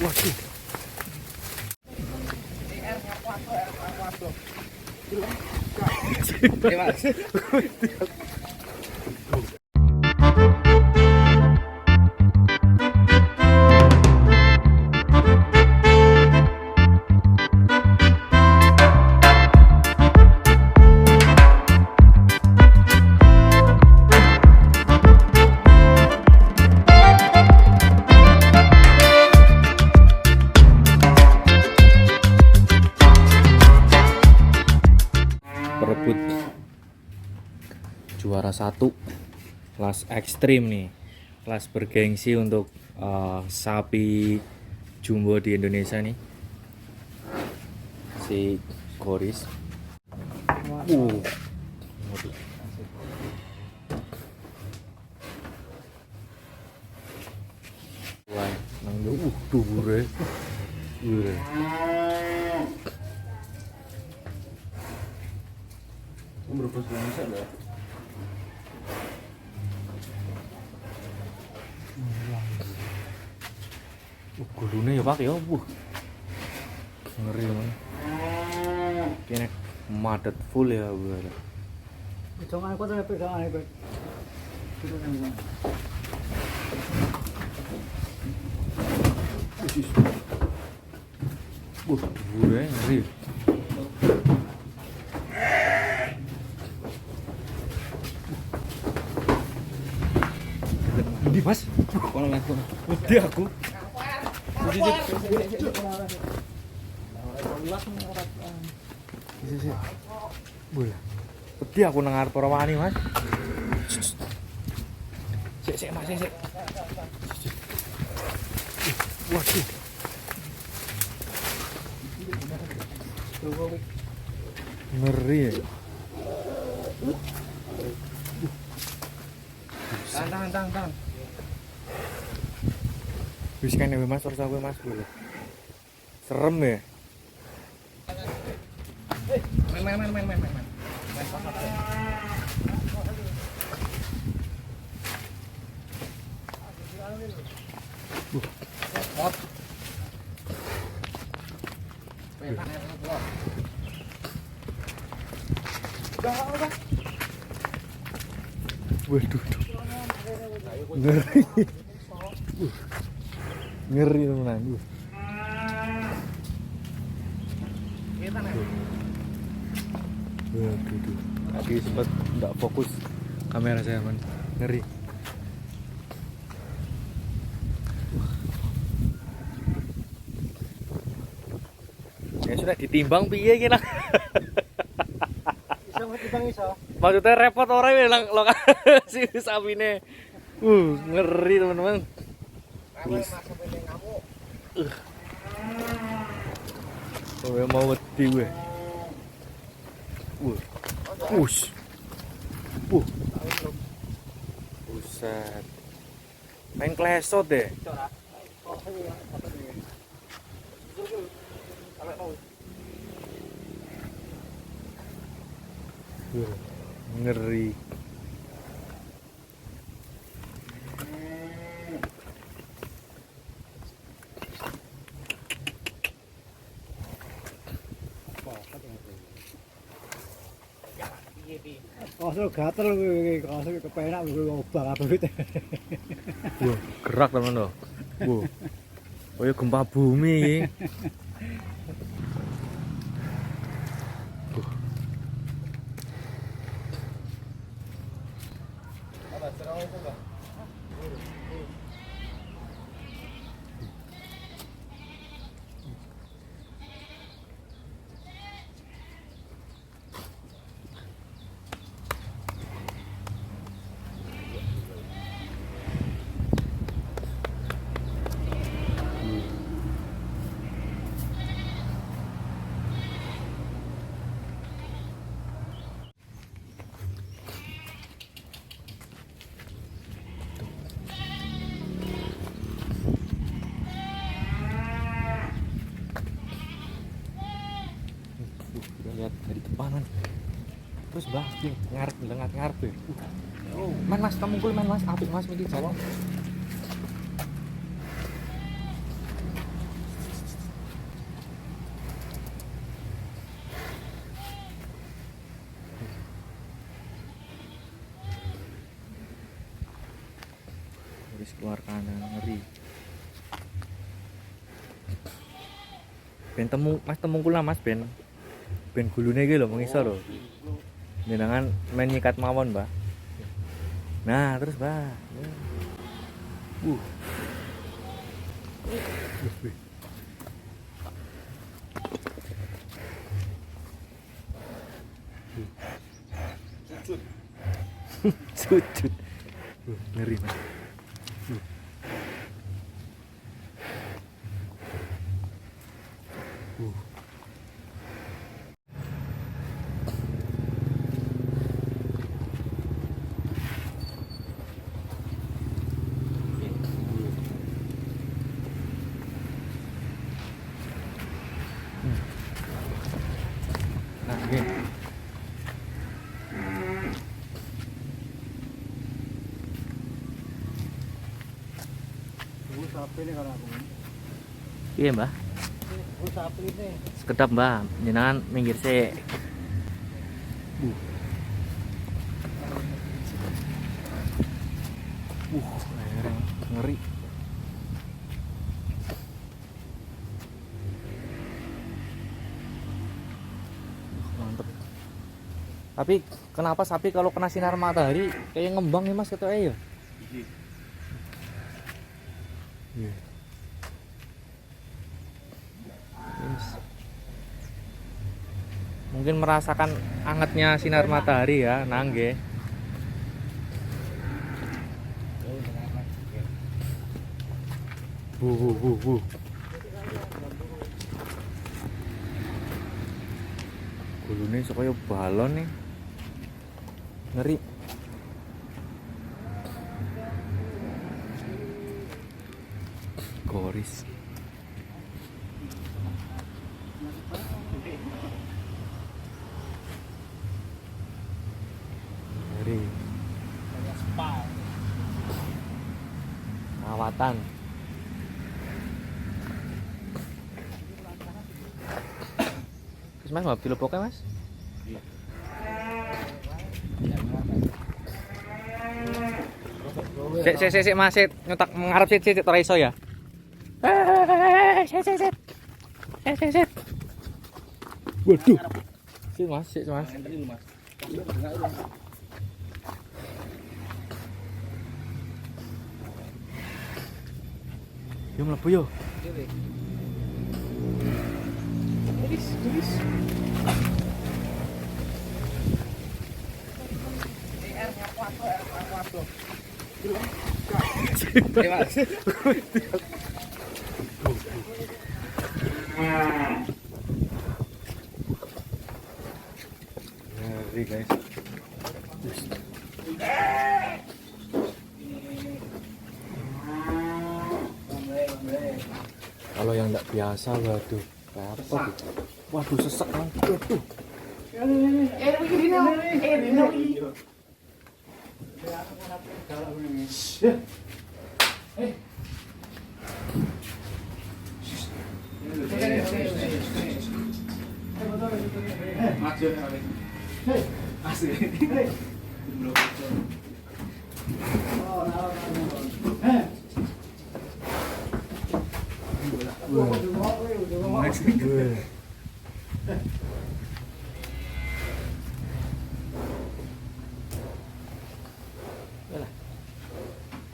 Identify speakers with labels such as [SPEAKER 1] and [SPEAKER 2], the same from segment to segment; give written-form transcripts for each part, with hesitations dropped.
[SPEAKER 1] Waduh. Perebut juara 1 kelas ekstrim nih, kelas bergengsi untuk sapi jumbo di Indonesia nih, si Goris. Waduh. Wah, nang yo dhuwure. Wah.
[SPEAKER 2] Berapa Indonesia lah?
[SPEAKER 1] Gulune ya Pak ya. Wuh. Ngeri teman. Kene madet full ya Bu.
[SPEAKER 3] Jangan aku tuh pegang aku.
[SPEAKER 1] Wuh, dhuwure ngeri. Ndi Mas?
[SPEAKER 2] Kono lah kono.
[SPEAKER 1] Wedi aku. Bola. Wedi aku nang ngarep ora wani, Mas. Sik sik Mas, sik sik. Waduh. Ngeri ya.
[SPEAKER 2] Tahan tahan tahan.
[SPEAKER 1] Wis kene wae, Mas, ora kowe Mas boleh. Serem ya.
[SPEAKER 2] Main main main main main main. Main pasar. Pot.
[SPEAKER 1] Waduh. Duh. Ngeri. Ngeri temenan. Waduh, duh. Tadi sempat nggak fokus kamera saya, man. Ngeri. Ya sudah ditimbang piye iki lah.
[SPEAKER 3] Iso timbang iso.
[SPEAKER 1] Maksudnya repot orang ya lang lokasi sapine. Ngeri teman-teman. Oh, mau wedi gue. Us. Buset. Main klesot deh. Ngeri.
[SPEAKER 3] Kosong gatel kowe, kosong kepenak kowe obah kabeh.
[SPEAKER 1] Wah, gerak teman loh. Wah. Oh ya gempa bumi iki. Kita lihat dari depanan. Terus bah, ngarep lengat ngarep ya. Man Mas, kamu mungkul man Mas, apik Mas miki jalan. Wis keluar kanan ngeri. Ben temu Mas temu kula Mas ben. Ben gulune iki lho mengisor lho. Jenengan main nyikat mawon, Mbah. Nah, terus, Mbah.
[SPEAKER 2] Sujud.
[SPEAKER 1] Sujud. Ngeri, Mas. Nah, ini.
[SPEAKER 3] Tunggu sapi ini kalau aku.
[SPEAKER 1] Iya, Mbah.
[SPEAKER 3] Tunggu sapi ini.
[SPEAKER 1] Sekedap, Mbah. Jenengan minggir sik. Ngeri. Mantep. Tapi kenapa sapi kalau kena sinar matahari kayak ngembang ya Mas ketoknya ya? Iya. Yes. Mungkin merasakan angetnya sinar matahari ya, nangge. Bu bu bu bu. Gulune iso kaya balon nih. Ngeri. Goris. Ngeri.
[SPEAKER 3] Kayak spa.
[SPEAKER 1] Perawatan. Terus Mas mau dilebokke Mas? Sik sik sik sik Mas, sik nyotak ngarep sik sik ora iso ya. Sik sik sik. Sik sik sik. Waduh. Sik Mas, sik Mas.
[SPEAKER 2] Mas.
[SPEAKER 1] Yo mlebu yo.
[SPEAKER 2] Tulis, tulis. Mas.
[SPEAKER 1] Ngeri guys. Kalau yang nggak biasa, waduh, repot. Waduh, sesek kan. Waduh.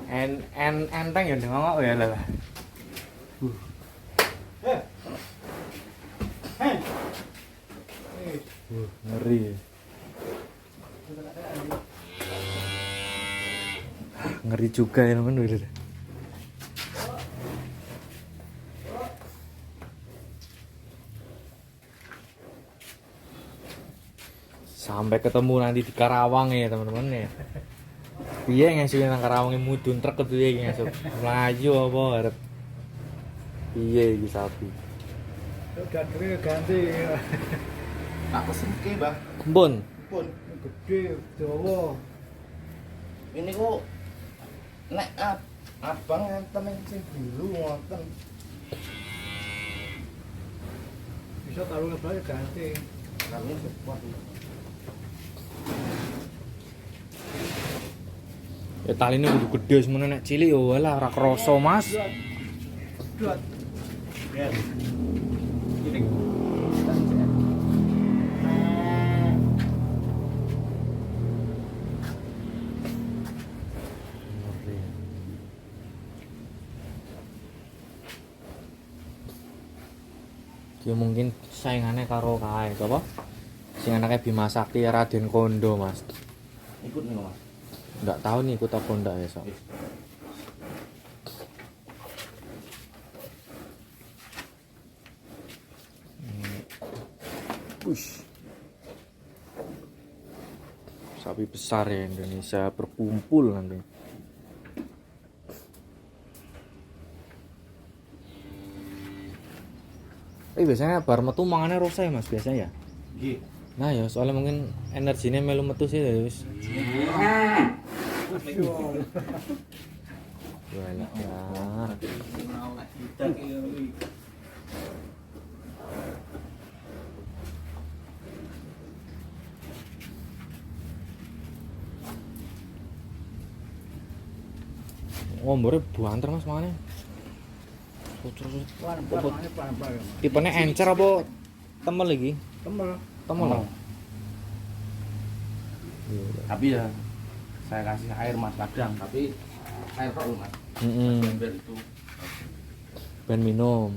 [SPEAKER 1] En en enteng ya ndengok ya lah. Ngeri. Ngeri juga ya teman-teman. Sampai ketemu nanti di Karawang ya teman-teman ya. Piye ngesuk nang Karawang mudun truk kepiye ngesuk. Mlayu apa arep. Piye iki sapi.
[SPEAKER 3] Udah gede ganti.
[SPEAKER 2] Tak pesenke, Mbah.
[SPEAKER 1] Mpun.
[SPEAKER 2] Pun.
[SPEAKER 3] Gede dawa.
[SPEAKER 2] Ini kok nek abang enten sing biru ngoten.
[SPEAKER 3] Bisa kalau ngebal ganti.
[SPEAKER 2] Kalungnya kuat.
[SPEAKER 1] Ya taline kudu gede semono, nek cilik ya walah ora krasa, Mas.
[SPEAKER 3] Dot.
[SPEAKER 1] Ngeri. Ya mungkin saingannya karo kae sapa? Sing anake Bima Sakti Raden Kondo, Mas.
[SPEAKER 2] Ikut nih, Mas.
[SPEAKER 1] Nggak tahu nih ikut apa enggak ya, Sok. Wush. Sapi besar ya Indonesia berkumpul nanti. Biasanya bar metu mangane rosa ya Mas biasanya ya.
[SPEAKER 2] Nggih.
[SPEAKER 1] Nah ya soalnya mungkin energinya melu metu sih ya wis. Walah ya. Ngombore buanter Mas mangane.
[SPEAKER 3] Pelan-pelan, pelan-pelan.
[SPEAKER 1] Tipenya encer apa temel iki?
[SPEAKER 3] Temel.
[SPEAKER 1] Temel.
[SPEAKER 2] Oh.
[SPEAKER 1] Iya.
[SPEAKER 2] Tapi ya saya kasih air Mas kadang, tapi air kok lho, Mas.
[SPEAKER 1] Heeh.
[SPEAKER 2] Ember itu.
[SPEAKER 1] Ben minum.